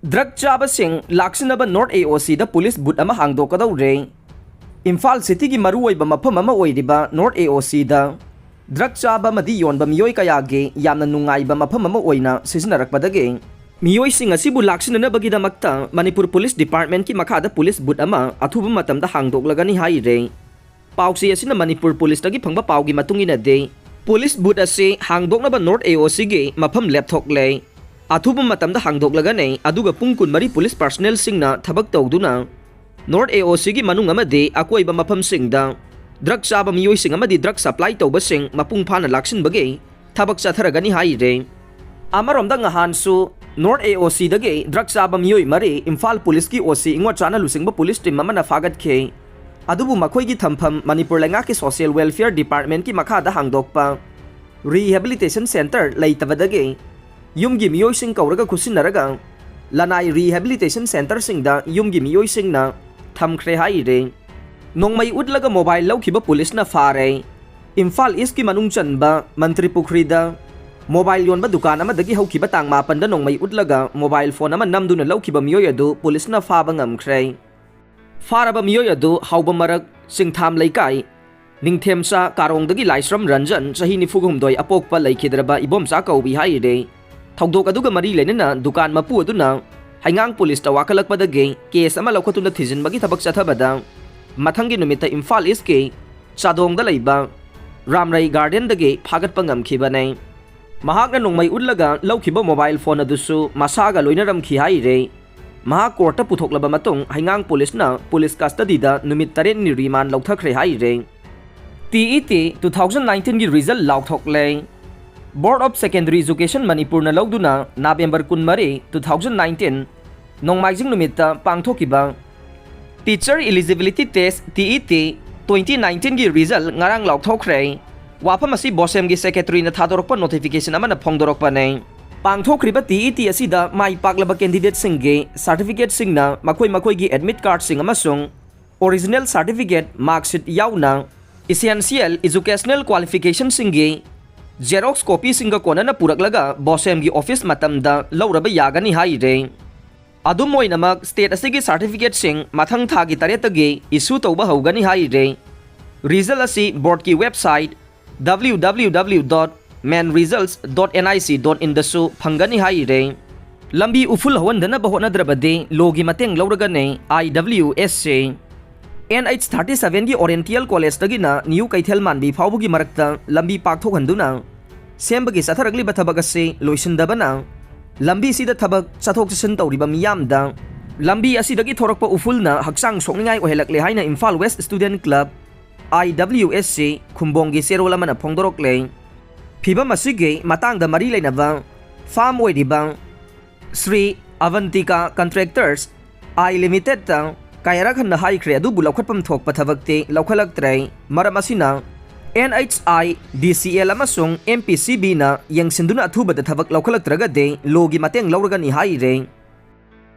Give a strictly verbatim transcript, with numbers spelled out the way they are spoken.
Drug ꯆꯥꯕꯁꯤꯡ ꯂꯥꯛꯁꯤꯟꯅꯕ north ꯑꯦ ꯑꯣ ꯁꯤꯗ ꯄꯨꯂꯤꯁ ꯕꯨꯠ ꯑꯃ ꯍꯥꯡꯗꯣꯛꯀꯗꯧꯔꯦ꯫ ꯏꯝꯐꯥꯜ ꯁꯤꯇꯤꯒꯤ ꯃꯔꯨꯑꯣꯏꯕ ꯃꯐꯝ ꯑꯃ ꯑꯣꯏꯔꯤꯕ ꯅꯣꯔꯠ ꯑꯦ ꯑꯣ ꯁꯤꯗ ꯗ꯭ꯔꯒ ꯆꯥꯕ ꯑꯃꯗꯤ ꯌꯣꯟꯕ ꯃꯤꯑꯣꯏ ꯀꯌꯥꯒꯤ ꯌꯥꯝꯅ ꯅꯨꯡꯉꯥꯏꯕ ꯃꯐꯝ ꯑꯃ ꯑꯣꯏꯅ ꯁꯤꯖꯤꯟꯅꯔꯛꯄꯗꯒꯤ, ꯃꯤꯑꯣꯏꯁꯤꯡ ꯑꯁꯤꯕꯨ ꯂꯥꯛꯁꯤꯟꯅꯅꯕꯒꯤꯗꯃꯛꯇ ꯃꯅꯤꯄꯨꯔ ꯄꯨꯂꯤꯁ ꯗꯤꯄꯥꯔꯠꯃꯦꯟꯠꯀꯤ ꯃꯈꯥꯗ ꯄꯨꯂꯤꯁ ꯕꯨꯠ ꯑꯃ ꯑꯊꯨꯕ ꯃꯇꯝꯗ ꯍꯥꯡꯗꯣꯛꯂꯒꯅꯤ ꯍꯥꯏꯔꯦ꯫ ꯄꯥꯎꯆꯦ ꯑꯁꯤꯅ ꯃꯅꯤꯄꯨꯔ ꯄꯨꯂꯤꯁꯇꯒꯤ ꯐꯪꯕ ꯄꯥꯎꯒꯤ ꯃꯇꯨꯡ ꯏꯟꯅꯗꯤ, ꯄꯨꯂꯤꯁ ꯕꯨꯠ ꯑꯁꯤ ꯍꯥꯡꯗꯣꯛꯅꯕ ꯅꯣꯔꯠ ꯑꯦ ꯑꯣ ꯁꯤꯒꯤ ꯃꯐꯝ ꯂꯦꯞꯊꯣꯛꯂꯦ꯫ ꯑꯊꯨꯕ ꯃꯇꯝꯗ ꯍꯥꯡꯗꯣꯛꯂꯒꯅꯤ, ꯑꯗꯨꯒ ꯄꯨꯡ ꯀꯨꯟꯃꯔꯤ ꯄꯨꯂꯤꯁ ꯄꯥꯔꯁꯅꯦꯜꯁꯤꯡꯅ ꯊꯕꯛ ꯇꯧꯗꯨꯅ ꯅꯣꯔꯠ ꯑꯦ ꯑꯣ ꯁꯤꯒꯤ ꯃꯅꯨꯡ ꯑꯃꯗꯤ ꯑꯀꯣꯏꯕ ꯃꯐꯝꯁꯤꯡꯗ ꯗ꯭ꯔꯒ ꯆꯥꯕ ꯃꯤꯑꯣꯏꯁꯤꯡ ꯑꯃꯗꯤ ꯗ꯭ꯔꯒ ꯁꯄ꯭ꯂꯥꯏ ꯇꯧꯕꯁꯤꯡ ꯃꯄꯨꯡ ꯐꯥꯅ ꯂꯥꯛꯁꯤꯟꯕꯒꯤ ꯊꯕꯛ ꯆꯠꯊꯔꯒꯅꯤ ꯍꯥꯏꯔꯦ꯫ ꯑꯃꯔꯣꯝꯗ ꯉꯍꯥꯟꯁꯨ ꯅꯣꯔꯠ ꯑꯦ ꯑꯣ ꯁꯤꯗꯒꯤ ꯗ꯭ꯔꯒ ꯆꯥꯕ ꯃꯤꯑꯣꯏ ꯃꯔꯤ ꯏꯝꯐꯥꯜ ꯄꯨꯂꯤꯁꯀꯤ ꯑꯣ ꯁꯤ ꯏꯉꯣꯆꯥꯅ ꯂꯨꯆꯤꯡꯕ ꯄꯨꯂꯤꯁ ꯇꯤꯝ ꯑꯃꯅ ꯐꯥꯒꯠꯈꯤ꯫ ꯑꯗꯨꯕꯨ ꯃꯈꯣꯏꯒꯤ ꯊꯝꯐꯝ ꯃꯅꯤꯄꯨꯔ ꯂꯩꯉꯥꯛꯀꯤ ꯁꯣꯁꯤꯌꯦꯜ ꯋꯦꯜꯐꯤꯌꯔ ꯗꯤꯄꯥꯔꯠꯃꯦꯟꯠꯀꯤ ꯃꯈꯥꯗ ꯍꯥꯡꯗꯣꯛꯄ ꯔꯤꯍꯦꯕꯤꯂꯤꯇꯦꯁꯟ ꯁꯦꯟꯇꯔ ꯂꯩꯇꯕꯗꯒꯤ ꯌꯨꯝꯒꯤ ꯃꯤꯑꯣꯏꯁꯤꯡ ꯀꯧꯔꯒ ꯈꯨꯠꯁꯤꯟꯅꯔꯒ ꯂꯅꯥꯏ ꯔꯤꯍꯦꯕꯤꯂꯤꯇꯦꯁꯟ ꯁꯦꯟꯇꯔꯁꯤꯡꯗ ꯌꯨꯝꯒꯤ ꯃꯤꯑꯣꯏꯁꯤꯡꯅ ꯊꯝꯈ꯭ꯔꯦ ꯍꯥꯏꯔꯦ꯫ ꯅꯣꯡꯃꯩ ꯎꯠꯂꯒ ꯃꯣꯕꯥꯏꯜ ꯂꯧꯈꯤꯕ ꯄꯨꯂꯤꯁꯅ ꯐꯥꯔꯦ꯫ ꯏꯝꯐꯥꯜ ꯏꯁꯀꯤ ꯃꯅꯨꯡ ꯆꯟꯕ ꯃꯟꯇ꯭ꯔꯤ ꯄꯨꯈ꯭ꯔꯤꯗ ꯃꯣꯕꯥꯏꯜ ꯌꯣꯟꯕ ꯗꯨꯀꯥꯟ ꯑꯃꯗꯒꯤ ꯍꯧꯈꯤꯕ ꯇꯥꯡ ꯃꯥꯄꯟꯗ ꯅꯣꯡꯃꯩ ꯎꯠꯂꯒ ꯃꯣꯕꯥꯏꯜ ꯐꯣꯟ ꯑꯃ ꯅꯝꯗꯨꯅ ꯂꯧꯈꯤꯕ ꯃꯤꯑꯣꯏ ꯑꯗꯨ ꯄꯨꯂꯤꯁꯅ ꯐꯥꯕ ꯉꯝꯈ꯭ꯔꯦ꯫ ꯐꯥꯔꯕ ꯃꯤꯑꯣꯏ ꯑꯗꯨ ꯍꯥꯎꯕ ꯃꯔꯛ, ꯆꯤꯡꯊꯥꯝ ꯂꯩꯀꯥꯏ, ꯅꯤꯡꯊꯦꯝꯆꯥ ꯀꯥꯔꯣꯡꯗꯒꯤ ꯂꯥꯏꯁ꯭ꯔꯝ ꯔꯟꯖꯟ, ꯆꯍꯤ ꯅꯤꯐꯨ ꯍꯨꯝꯗꯣꯏ, ꯑꯄꯣꯛꯄ ꯂꯩꯈꯤꯗ꯭ꯔꯕ ꯏꯕꯣꯝꯆꯥ ꯀꯧꯕꯤ ꯍꯥꯏꯔꯦ꯫ ꯊꯧꯗꯣꯛ ꯑꯗꯨꯒ ꯃꯔꯤ ꯂꯩꯅꯅ ꯗꯨꯀꯥꯟ ꯃꯄꯨ ꯑꯗꯨꯅ ꯍꯩꯉꯥꯡ ꯄꯨꯂꯤꯁꯇ ꯋꯥꯀꯠꯂꯛꯄꯗꯒꯤ ꯀꯦꯁ ꯑꯃ ꯂꯧꯈꯠꯇꯨꯅ ꯊꯤꯖꯤꯟꯕꯒꯤ ꯊꯕꯛ ꯆꯠꯊꯕꯗ ꯃꯊꯪꯒꯤ ꯅꯨꯃꯤꯠꯇ ꯏꯝꯐꯥꯜ ꯏꯁꯀꯤ ꯆꯥꯗꯣꯡꯗ ꯂꯩꯕ ꯔꯥꯝꯔꯩ ꯒꯥꯔꯗꯦꯟꯗꯒꯤ ꯐꯥꯒꯠꯄ ꯉꯝꯈꯤꯕꯅꯦ꯫ ꯃꯍꯥꯛꯅ ꯅꯣꯡꯃꯩ ꯎꯠꯂꯒ ꯂꯧꯈꯤꯕ ꯃꯣꯕꯥꯏꯜ ꯐꯣꯟ ꯑꯗꯨꯁꯨ ꯃꯁꯥꯒ ꯂꯣꯏꯅꯔꯝꯈꯤ ꯍꯥꯏꯔꯦ꯫ ꯃꯍꯥꯛ ꯀꯣꯔꯠꯇ ꯄꯨꯊꯣꯛꯂꯕ ꯃꯇꯨꯡ ꯍꯩꯉꯥꯡ ꯄꯨꯂꯤꯁꯅ ꯄꯨꯂꯤꯁ ꯀꯁꯇꯗꯤꯗ ꯅꯨꯃꯤꯠ ꯇꯔꯦꯠꯅꯤ ꯔꯤꯃꯥꯟ ꯂꯧꯊꯈ꯭ꯔꯦ ꯍꯥꯏꯔꯦ꯫ T E T two thousand ꯅꯥꯏꯟꯇꯤꯟꯒꯤ ꯔꯤꯖꯜ ꯂꯥꯎꯊꯣꯛꯂꯦ꯫ ꯕꯣꯔꯗ ꯑꯣꯐ ꯁꯦꯀꯦꯟꯗꯔꯤ ꯏꯖꯨꯀꯦꯁꯟ ꯃꯅꯤꯄꯨꯔꯅ ꯂꯧꯗꯨꯅ ꯅꯕꯦꯝꯕꯔ ꯀꯨꯟꯃꯔꯤ, ꯇꯨ ꯊꯥꯎꯖꯟ ꯅꯥꯏꯟꯇꯤꯟ ꯅꯣꯡꯃꯥꯏꯖꯤꯡ ꯅꯨꯃꯤꯠꯇ ꯄꯥꯡꯊꯣꯛꯈꯤꯕ teacher eligibility test, T E T, twenty ꯅꯥꯏꯟꯇꯤꯟꯒꯤ ꯔꯤꯖꯜ ꯉꯔꯥꯡ ꯂꯥꯎꯊꯣꯛꯈ꯭ꯔꯦ꯫ ꯋꯥꯐꯝ ꯑꯁꯤ ꯕꯣꯁꯦꯝꯒꯤ ꯁꯦꯀ꯭ꯔꯦꯇꯔꯤꯅ ꯊꯥꯗꯣꯔꯛꯄ ꯅꯣꯇꯤꯐꯤꯀꯦꯁꯟ ꯑꯃꯅ ꯐꯣꯡꯗꯣꯔꯛꯄꯅꯦ꯫ ꯄꯥꯡꯊꯣꯛꯈ꯭ꯔꯤꯕ ꯇꯤ ꯏ ꯇꯤ ꯑꯁꯤꯗ ꯃꯥꯏ ꯄꯥꯛꯂꯕ ꯀꯦꯟꯗꯤꯗꯦꯠꯁꯤꯡꯒꯤ ꯁꯥꯔꯇꯤꯐꯤꯀꯦꯠꯁꯤꯡꯅ ꯃꯈꯣꯏ ꯃꯈꯣꯏꯒꯤ ꯑꯦꯗꯃꯤꯠ ꯀꯥꯔꯗꯁꯤꯡ ꯑꯃꯁꯨꯡ ꯑꯣꯔꯤꯖꯤꯅꯦꯜ ꯁꯥꯔꯇꯤꯐꯤꯀꯦꯠ, ꯃꯥꯔꯛꯁꯤꯠ ꯌꯥꯎꯅ ꯏꯁꯦꯟꯁꯤꯌꯦꯜ ꯏꯖꯨꯀꯦꯁꯅꯦꯜ ꯀ꯭ꯋꯥꯂꯤꯐꯤꯀꯦꯁꯟꯁꯤꯡꯒꯤ ꯖꯦꯔꯣꯛꯁ ꯀꯣꯄꯤꯁꯤꯡꯒ ꯀꯣꯟꯅꯅ ꯄꯨꯔꯛꯂꯒ ꯕꯣꯁꯦꯝꯒꯤ ꯑꯣꯐꯤꯁ ꯃꯇꯝꯗ ꯂꯧꯔꯕ ꯌꯥꯒꯅꯤ ꯍꯥꯏꯔꯦ꯫ ꯑꯗꯨꯝ ꯑꯣꯏꯅꯃꯛ, ꯁ꯭ꯇꯦꯠ ꯑꯁꯤꯒꯤ ꯁꯥꯔꯇꯤꯐꯤꯀꯦꯠꯁꯤꯡ ꯃꯊꯪ ꯊꯥꯒꯤ ꯇꯔꯦꯠꯇꯒꯤ ꯏꯁꯨ ꯇꯧꯕ ꯍꯧꯒꯅꯤ ꯍꯥꯏꯔꯦ꯫ ꯔꯤꯖꯜ ꯑꯁꯤ ꯕꯣꯔꯗꯀꯤ website W W W dot man results dot N I C dot in ꯗꯁꯨ ꯐꯪꯒꯅꯤ ꯍꯥꯏꯔꯦ꯫ ꯂꯝꯕꯤ ꯎꯐꯨꯜ ꯍꯧꯍꯟꯗꯅꯕ ꯍꯣꯠꯅꯗ꯭ꯔꯕꯗꯤ ꯂꯣꯒꯤ ꯃꯇꯦꯡ ꯂꯧꯔꯒꯅꯤ I W S say. N H thirty seven ꯒꯤ ꯑꯣꯔꯤꯌꯦꯟꯇꯦꯜ ꯀꯣꯂꯦꯖꯇꯒꯤꯅ ꯅ꯭ꯌꯨ ꯀꯩꯊꯦꯜ ꯃꯥꯟꯕꯤ ꯐꯥꯎꯕꯒꯤ ꯃꯔꯛꯇ ꯂꯝꯕꯤ ꯄꯥꯛꯊꯣꯛꯍꯟꯗꯨꯅ ꯁꯦꯝꯕꯒꯤ ꯆꯠꯊꯔꯛꯂꯤꯕ ꯊꯕꯛ ꯑꯁꯤ ꯂꯣꯏꯁꯤꯟꯗꯕꯅ ꯂꯝꯕꯤꯁꯤꯗ ꯊꯕꯛ ꯆꯠꯊꯣꯛ ꯆꯠꯁꯤꯟ ꯇꯧꯔꯤꯕ ꯃꯤꯌꯥꯝꯗ ꯂꯝꯕꯤ ꯑꯁꯤꯗꯒꯤ ꯊꯣꯔꯛꯄ ꯎꯐꯨꯜꯅ ꯍꯛꯆꯥꯡ ꯁꯣꯛꯅꯤꯡꯉꯥꯏ ꯑꯣꯏꯍꯜꯂꯛꯂꯦ ꯍꯥꯏꯅ Imphal West student club, I W S ꯁꯤ ꯈꯨꯝꯕꯣꯡꯒꯤ ꯆꯦꯔꯣꯜ ꯑꯃꯅ ꯐꯣꯡꯗꯣꯔꯛꯂꯦ꯫ ꯐꯤꯚꯝ ꯑꯁꯤꯒꯤ ꯃꯇꯥꯡꯗ ꯃꯔꯤ ꯂꯩꯅꯕ ꯐꯥꯔꯝ ꯑꯣꯏꯔꯤꯕ ꯁ꯭ꯔꯤ ꯑꯚꯟꯇꯤꯀꯥ ꯀꯟꯇ꯭ꯔꯦꯛꯇꯔꯁ I ꯂꯤꯃꯤꯇꯦꯗꯇ ꯀꯌꯥꯔꯛ ꯍꯟꯅ ꯍꯥꯏꯈ꯭ꯔꯦ, ꯑꯗꯨꯕꯨ ꯂꯧꯈꯠꯐꯝ ꯊꯣꯛꯄ ꯊꯕꯛꯇꯤ ꯂꯧꯈꯠꯂꯛꯇ꯭ꯔꯦ꯫ ꯃꯔꯝ ꯑꯁꯤꯅ N H I D C L ꯑꯃꯁꯨꯡ M P C Bꯅ ꯌꯦꯡꯁꯤꯟꯗꯨꯅ ꯑꯊꯨꯕꯗ ꯊꯕꯛ ꯂꯧꯈꯠꯂꯛꯇ꯭ꯔꯒꯗꯤ ꯂꯣꯒꯤ ꯃꯇꯦꯡ ꯂꯧꯔꯒꯅꯤ ꯍꯥꯏꯔꯦ꯫